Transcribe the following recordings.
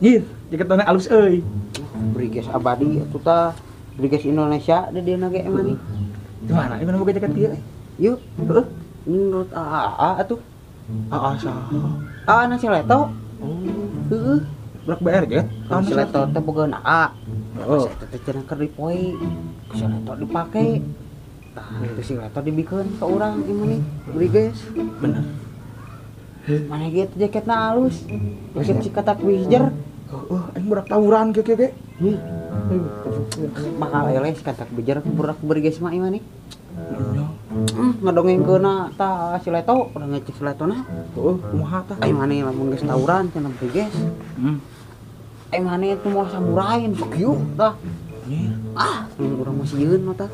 Nyir, jaket mana alus euy. Briges abadi atuh tah. Briges Indonesia da dieuna ge emang nih. Di mana? Di mana boga jaket ieu? Yuk, heeh. Menurut AA atuh. AA saha? AA na si Leto. Oh, heeh. Budak BRJ? Si Leto teh boga AA. Heeh. Si Leto teh cenah keur dipoe. Si Leto dipake. Tah, itu si Leto dibikeun ka urang ieu mah nih, Briges. Bener. Mana ge jaketna alus. Jaket si katak Wizard. Heeh, aing budak tawuran ge ge. Ih. Bakal eleh si katak Wizard budak Briges mah ieu mah nih. Ngadongengkeunna tah si Leto, udah ngecek si Letona. Heeh, kumaha tah? Ai maneh lamun geus tawuran cenah Briges. Ai maneh teh moal samurai nu kieu tah. Ah, urang mah sieun mah tah.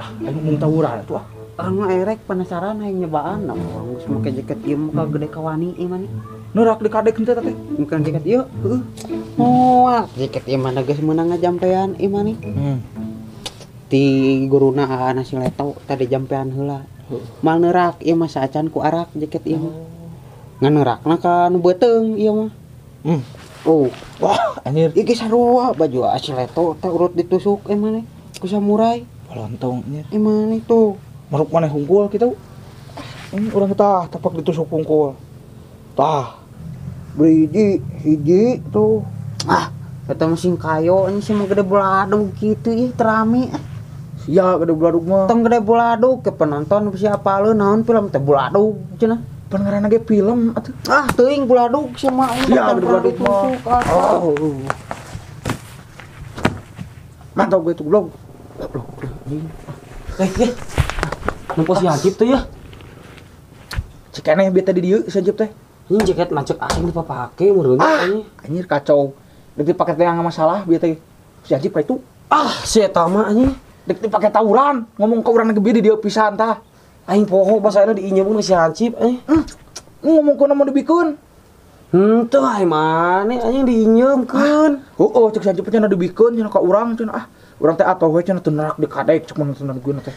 Ah, aing mung tawuran atuh ah. Urang mah erek penasaran hayang nyobaan. Nah, urang geus make jaket ieu mah ka gede kawani ieu mah nih. Neurak di kadek henteu teh. Bukan jaket ieu, heeh. Moal jaket ieu mah geus meunang ngajampean ieu mah nih. Ti guruna aana si Leto tadi jampean heula. Mal neurak ieu mah saacan ku arak jaket ieu mah. Ngan neurakna ka nu beuteung ieu mah. Oh, wah anjir. Ieu ge sarua baju si Leto teh urut ditusuk ieu mah nih ku samurai. Balontong anjir. Ieu mah nih tuh. Maruk maneh hungkul kitu. Ini urang tah tapak ditusuk hungkul. Tah. Beri hiji tuh. Ah, eta mah sing kayo anjing sing gede buladug kitu ih terame. Sia gede buladug mah. Tong gede buladug ke penonton siapa lu naon film teh buladug cenah. Pan ngaranna ge film atuh. Ah, teuing buladug sia mah sia gede buladug mah. Oh. Mantap gue tuh goblok. Eh, nempo si Hansip tuh ya. Cek aneh bieu teh di dieu si Hansip teh. Ini jaket lancek aing dipapake meureun anjing. Anjir kacau. Dek dipake teh masalah bieu teh. Si Hansip ka itu. Ah, si eta mah anjing. Dek dipake tawuran, ngomong ka urang ge di dieu pisan tah. Aing poho basana diinjeum si Hansip anjing. Ngomong ka mun dibikeun. Henteu ai maneh anjing diinjeumkeun. Heeh, cek si Hansip cenah dibikeun cenah ka urang cenah ah. Urang teh atoh we cenah teu nerak di kadek cek mun teu nerak teh.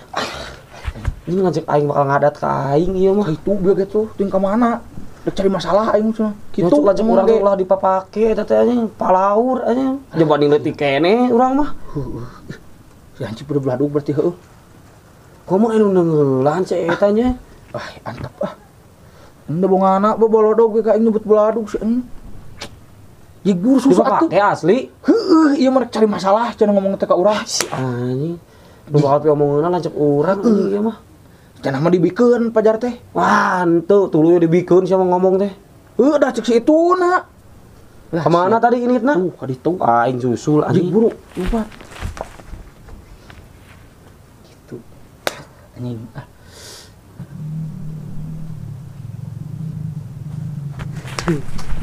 Ini ngajak aing bakal ngadat ka aing ieu mah. Itu bieu gitu, ting ka mana? Dek cari masalah aing cenah. Kitu lanjut urang ulah dipapake eta teh anjing palaur anjing. Jabanding leutik keneh urang mah. Heeh. Si Hansip udah beladug berarti heueuh. Komo anu neungeulan si eta nya. Ah, antep ah. Enda bongana bobolodog ge ka aing nyebut beladug si anjing. Jigur susah atuh. Dipapake asli. Heueuh, ieu mah cari masalah cenah ngomong teh ka urang. Si anjing. Nu bakal piomongeunna lanceuk urang ieu mah. Cenah mah dibikeun pajar teh. Wah, henteu tuluy dibikeun sia mah ngomong teh. Heuh, dah cek si ituna. Lah, kemana tadi ini na? Tuh, ka ditu. Aing susul anjing. Buru, lupa. Gitu. Anjing. Ah.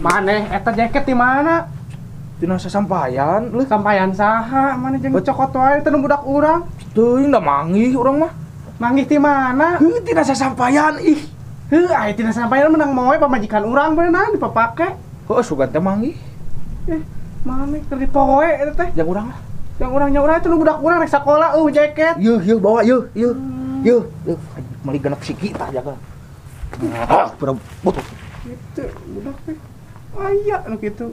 Maneh eta jaket di mana? Tina sasampayan leuh. Sampayan saha? Maneh jeung cokot wae teh nu budak urang. Teuing da manggih urang mah. Manggih ti mana? Heuh, tina sasampayan ih. Heuh, aya tina sasampayan menang moe pamajikan urang beunang dipapake. Heuh, sugan teh manggih. Eh, maneh keur dipoe eta teh. Jang urang lah. Jang urang nya urang teh nu budak urang rek sakola eueuh jaket. Yeuh, yeuh bawa yeuh, yeuh. Yeuh, yeuh meuli genep siki tah jaga. Ah, butuh. Gitu budak teh. Aya nu kitu.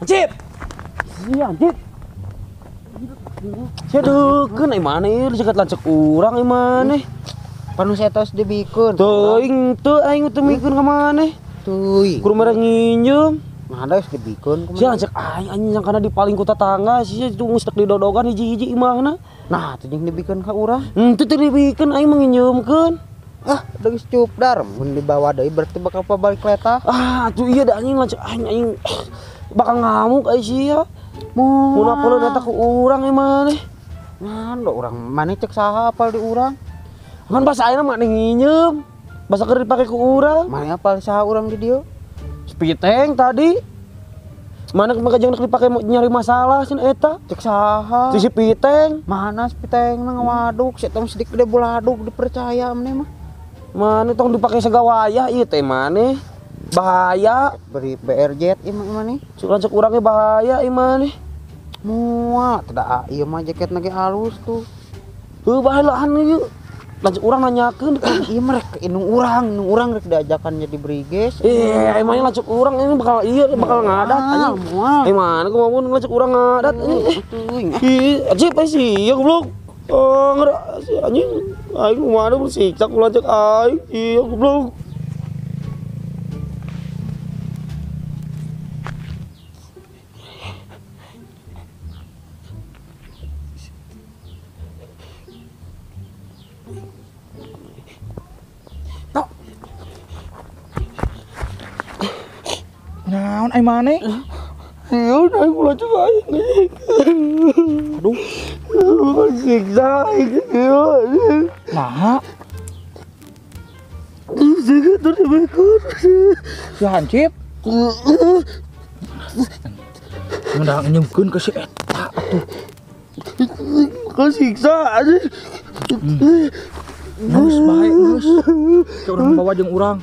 Hansip. Sia Hansip. Sia deukeun ai maneh jaket lanceuk urang ai maneh. Panu setos dibikeun. Teuing teu aing teu mikeun ka maneh. Teuing. Kudu mere nginjeum. Nah, ada geus dibikeun kumaha. Sia lanceuk aing anjing sangkana dipaling ku tatangga sia geus teu didodogan hiji-hiji imahna. Nah, teu jeung dibikeun ka urang. Henteu teu dibikeun aing mah nginjeumkeun. Ah, udah geus cupdar mun dibawa deui berarti bakal pabalik letah. Ah, atuh ieu da anjing lanceuk aing aing bakal ngamuk ai sia. Mun Mun apaleun eta ku urang ieu maneh. Ngan da urang maneh cek saha apal di urang. Kan basa ayeuna mah nginjeum. Basa keur dipake ku urang. Maneh apal saha urang di dieu? Spiteng tadi. Mana maka jangan dipake nyari masalah cenah eta. Cek saha? Si Piteng. Mana si Piteng mah ngawaduk, si eta mah sidik gede buladuk dipercaya maneh mah. Maneh tong dipake sagawayah ieu teh maneh. Bahaya. Beri BRJ ieu mah maneh. Cek urang ge bahaya ieu maneh. Moal teu da ieu mah jaketna ge halus tuh. Heuh bae lahan ieu. Lanceuk urang nanyakeun. Ieu mah rek indung urang rek diajakan jadi briges. Emangnya lanceuk urang ini bakal ieu bakal ngadat anjing. Moal. Mana kumaha mun lanceuk urang ngadat anjing. Teuing. Ih, anjing sih ya goblok. Oh, si anjing. Aing kumaha bersiksa ku lanceuk aing. Iya goblok. Naon ai maneh? Sieun aing ulah cek aing. Aduh. Siksa aing sieun. Naha? Siksa tuh dibekun. Si hancip. Udah nyeungkeun ke si eta atuh. Kau siksa anjing. Geus bae geus. Cek urang bawa jeung urang.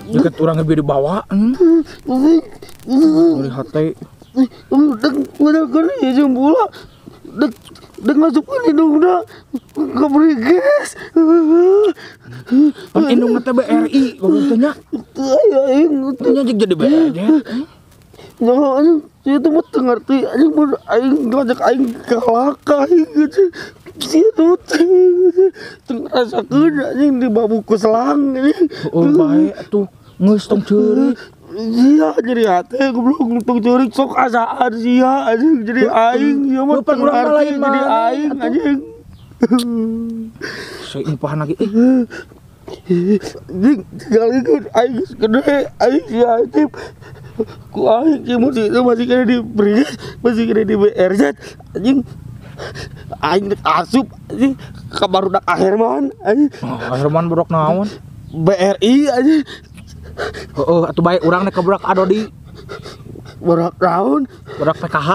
Jaket urang ge dibawa. Nyeri hate. Dek bener jeung bola. Dek dek masukkeun indungna ka briges. Pan indungna teh BRI goblok teh nya. Aing teh nya jeung jadi BRI. Nyaho anjing, ieu teh mah teu ngarti anjing mun aing ngajak aing kalaka aing gitu. Sia teh teu ngarasakeun anjing dibabu ku selang anjing. Heueuh bae atuh geus tong ceurik. Sia nyeri hate goblok tong ceurik sok asaan sia anjing jadi aing sia mah teu ngarti jadi aing anjing. Seumpahan lagi Anjing tinggalikeun aing geus gede aing sia anjing. Ku aing masih kena di Briges, masih kena di BRZ anjing. Aing dek asup anjing ka barudak Herman anjing. Oh, Herman budak naon? BRI anjing. Heeh, atuh bae urang nek ka budak Adodi. Budak naon? Budak PKH.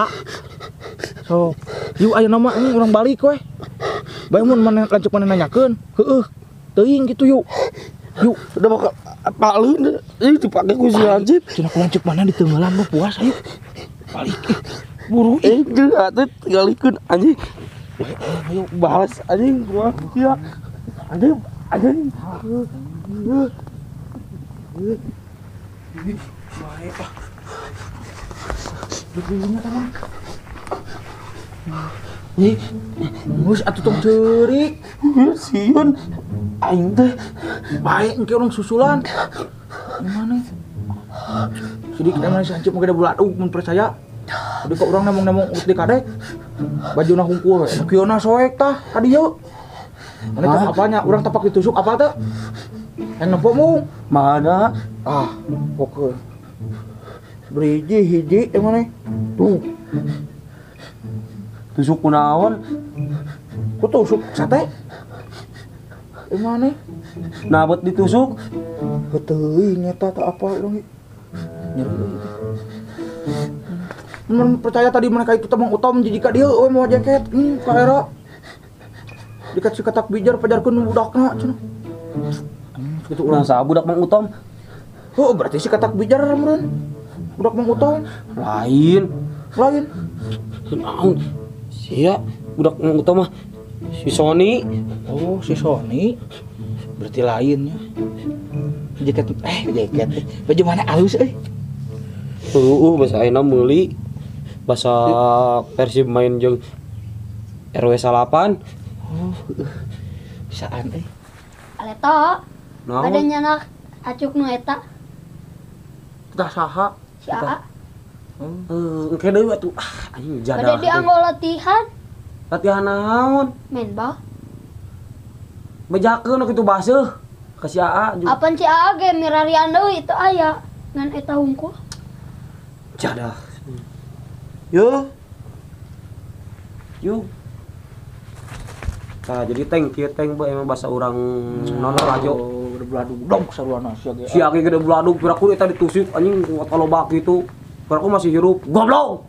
So, yuk ayeuna mah urang balik we. Bae mun maneh lanceuk maneh nanyakeun, heueuh. Teuing kitu yuk. Yuk, udah bakal paleun ini dipake ku si Hansip. Cenah ku lanceuk mana diteunggelan mah puas ayo. Balik buru ih jeung atuh tinggalikeun anjing. Ayo balas anjing gua sia. Anjing anjing. Bae ah. Dulunya teman. Ih, geus atuh tong ceurik. Sieun aing teh. Bae engke urang susulan. Gimana? Sidik emang si Hansip mah gede buladug mun percaya. Tadi kok urang nemong-nemong ut di kadek. Bajuna hungkul we. Nu kieu soek tah ka dieu. Mana teh apanya? Urang tapak ditusuk apa teh? Yang nempo mung. Mana? Ah, pokeun. Beriji hiji emang nih. Tuh. Tusuk kunaon? Ku tusuk sate? Emang nih? Nah, buat ditusuk? Teuing eta tak apa urang ge. Nyeri euy teh. Mun percaya tadi mereka itu temang utom jiji ka dieu we mawa jaket. Ka era. Dikat si katak bijar pajarkeun budakna cenah. Kitu urang Nah, saha budak Mang Utom? Heuh, berarti si katak bijar meureun. Budak Mang Utom. Lain. Lain. Naon? Sia, budak Mang Utom mah si Sony. Oh, si Sony. Berarti lainnya. Jaket jaket. Baju mana halus euy? Heueuh, basa ayeuna meuli. Basa Persib main jeung RW 8. Oh, bisaan euy. Aleto. Naon? Bade nyanak acuk nu eta. Tah saha? Si Aa. Engke deui atuh. Ah, anjing jadah. Bade dianggo latihan. Latihan naon? Main bal. Bejakeun kitu baseuh ka si Aa. Apan si Aa ge mirarian deui teu aya ngan eta hungkul. Jadah. Yo. Yuk. Tah jadi tank kieu tank bae emang bahasa urang non rajo. Gede beladug dong saruana sia ge. Sia ge gede beladug piraku eta ditusuk anjing kuat loba kitu. Piraku masih hirup. Goblok.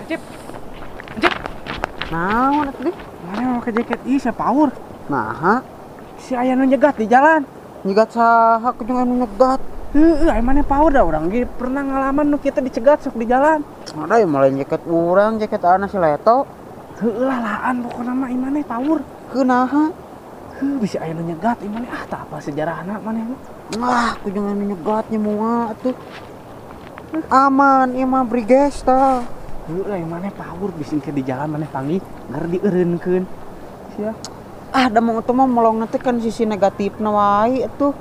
Cip. Cip. Naon atuh deh? Mana make jaket ieu sia power. Naha? Si aya nu nyegat di jalan. Nyegat saha ku jeung anu nyegat? Heeh, aya maneh power da urang ge pernah ngalaman nu kita dicegat sok di jalan. Ada yang malah jaket urang, jaket ana si Leto. Heueuh lah laan pokona mah ieu maneh power. Kunaha? Heuh bisa aya nu nyegat ieu maneh ah tah apa sejarahna maneh mah. Ah, ku jangan nyegatnya moal atuh. Aman ieu mah briges tah. Heueuh lah ieu maneh power bisi engke di jalan maneh panggih ngar dieureunkeun. Sia. Ah, da mau teh mah melongna teh kan sisi negatifna wae atuh.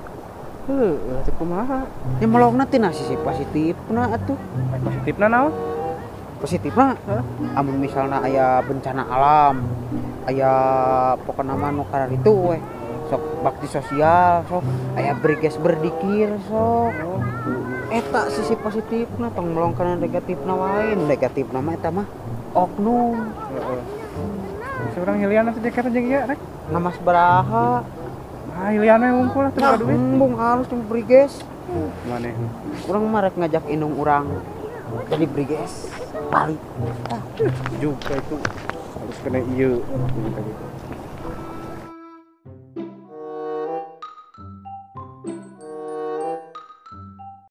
Heueuh teh kumaha? Ya melongna teh na sisi positifna atuh. Positifna naon? Positifna amun misalna aya bencana alam, aya pokona mah nu kararitu we. Sok bakti sosial, sok aya briges berdikir sok. Eta sisi positifna tong melong kana negatifna wae, negatifna mah eta mah oknum. Heeh. Seorang hilian atuh jaket jeung ieu rek. Namas baraha. Ah hilian we wungkul atuh boga duit. Embung halus jeung briges. Maneh. Urang mah rek ngajak indung urang jadi briges balik. Juga itu harus kena ieu gitu.